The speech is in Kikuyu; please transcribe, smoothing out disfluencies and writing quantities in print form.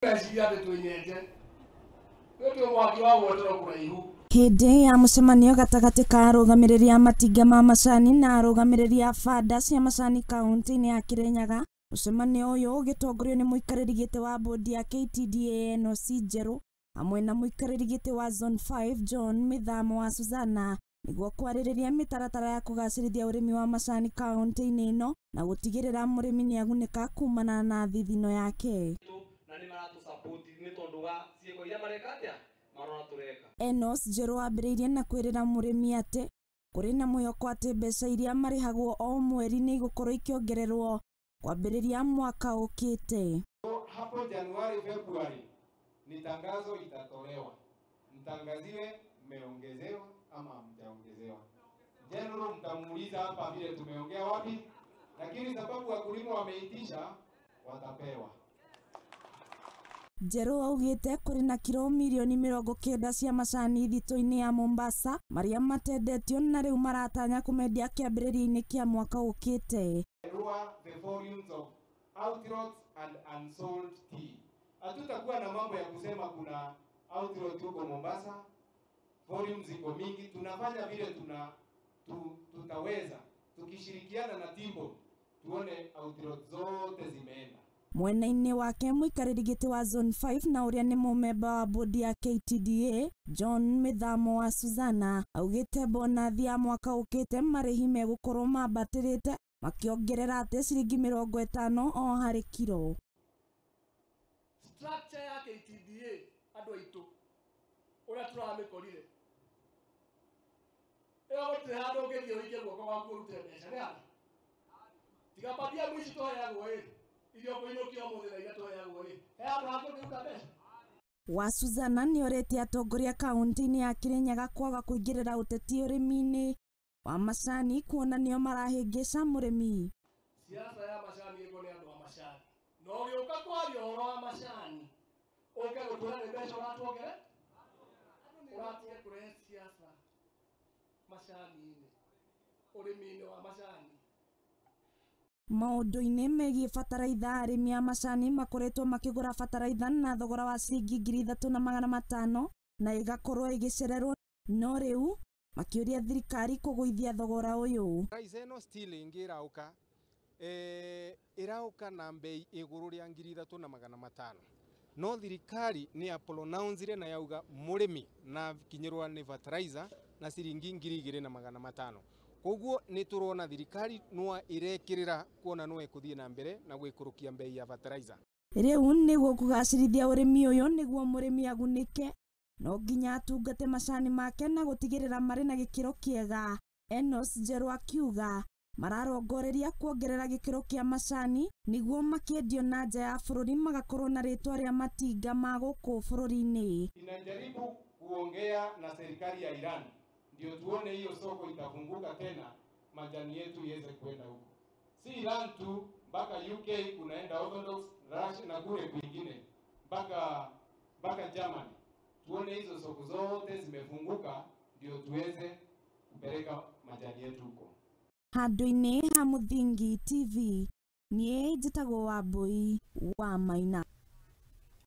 Meciria atĩ twĩ nyenje nĩ mwaki wa gwetera kũraihu. Hĩndĩ ya mũcemanio gatagatĩ ka arũgamĩrĩri a matinga ma macani na arũgamĩrĩri a banda cia macani kaunti-inĩ ya Kirinyaga, mũcemanio ũyũ ũgĩtongorio nĩ mũikarĩri gĩtĩ wa bodi ya KTDA Enosi Njerũ hamwe na mũikarĩri gĩtĩ wa Zone 5 John Mĩthamo wa Suzana nĩguo kwarĩrĩria mĩtaratara ya kũgacĩrithia ũrĩmi wa macani kaunti-inĩ ĩno na gũtigĩrĩra mũrĩmi nĩagunĩka kumana na thithino yake. Na nĩ maratũ-support nĩ tondũ wa ciĩko iria mareka atĩa marona tũreka. Enos Njerũ ambĩrĩirie na kwĩrĩra mũrĩmi atĩ kũrĩ na mwĩhoko atĩ mbeca iria marĩhagwo o mweri nĩ igũkorwo ikĩongererwo kwambĩrĩria mwaka ũkĩte. Hapo Januari, Februari ni tangazo itatolewa, mtangaziwe mmeongezewa ama mtaongezewa. General mtamuuliza hapa vile tumeongea wapi, lakini sababu wakulima wameitisha watapewa. Njerũ augĩte kũrĩ na kiro mirioni 90 cia macani thitũ-inĩ ya Mombasa marĩa matendetio na rĩu maratanya kũmendia kĩambĩrĩria-inĩ kĩa mwaka ũkĩte. The volumes of outlets and unsold tea. Hatutakuwa na mambo ya kusema kuna outlet huko Mombasa, volumes ziko mingi. Tunafanya vile tutaweza tukishirikiana na Timbo tuone outlet zote zimeenda. Mwena-inĩ wake mũikarĩri gĩtĩ wa Zone 5 na ũrĩa nĩ mũmemba wa bodi ya KTDA John Mĩthamo wa Suzana augĩte bonathi ya mwaka ũkĩte marĩhi megũkorwo mambatĩrĩte makĩongerera atĩ ciringi 50 o harĩ kiro. Structure ya KTDA andũ aitũ ũrĩa tũramĩkorire ĩyo gũtirĩ handũ ũngĩthiĩ ũikie guoko gwaku ũrute mbeca nĩ handũ tiga pambia mwici tũheagwo ĩ irio kũinũkia ũmũthĩ na iria tũheagwo ĩ he handũ hangĩ ũngĩruta mbeca. Wa Suzana nĩorĩtie atongoria kaunti-inĩ ya Kirinyaga kwaga kũingĩrĩra ũteti ũrĩmi-inĩ wa macani kuona nĩo marahĩngĩca mũrĩmi. Siasa ya macani ĩko nĩ andũ a macani na ũgĩũka kwaria ũhoro wa macani ũke gũtwĩra nĩ mbeca ũratuongere ũratige kũrehe siasa macani-inĩ ũrĩmi-inĩ wa macani. Maũndũ-inĩ megiĩ bataraitha arĩmi a macani makoretwo makĩgũra bataraitha na thogora wa ciringi 3,500 na ĩgakorwo ĩgĩcererwo no rĩu makĩũria thirikari kũgũithia thogora ũyũ. Price ĩno still ĩngĩ ĩraũka ĩraũka na mbei igũrũ rĩa 3,500 no thirikari nĩ ya pronouncire na yauga mũrĩmi na kinyĩrwa nĩ fertilizer na ciringi 2,500. Koguo nĩ tũrona thirikari no ĩrekĩrĩra kuona no ĩkũthiĩ na mbere na gwĩkũrũkia mbei ya fertilizer. Rĩu nĩguo kũgacĩrithia ũrĩmi ũyũ nĩguo mũrĩmi agunĩke no nginya atungate macani make na gũtigĩrĩra marĩ na gĩkĩro kĩega. Enos Njerũ akiuga mararongoreria kuongerera gĩkĩro kĩa macani nĩguo makĩendio na nja ya bũrũri magakorwo na rĩtwa rĩa matinga ma gũkũ bũrũri-inĩ. Inajaribu kuongea na serikali ya Iran ndio tuone hiyo soko itafunguka tena, majani yetu iweze kwenda huko. Si Iran tu, mpaka UK kunaenda Orthodox, Russia na kule kwingine mpaka Germany. Tuone hizo soko zote zimefunguka ndio tuweze kupeleka majani yetu huko. Handũ-inĩ ha Mũthingi TV, niĩ njĩtagwo Wambui wa Maina.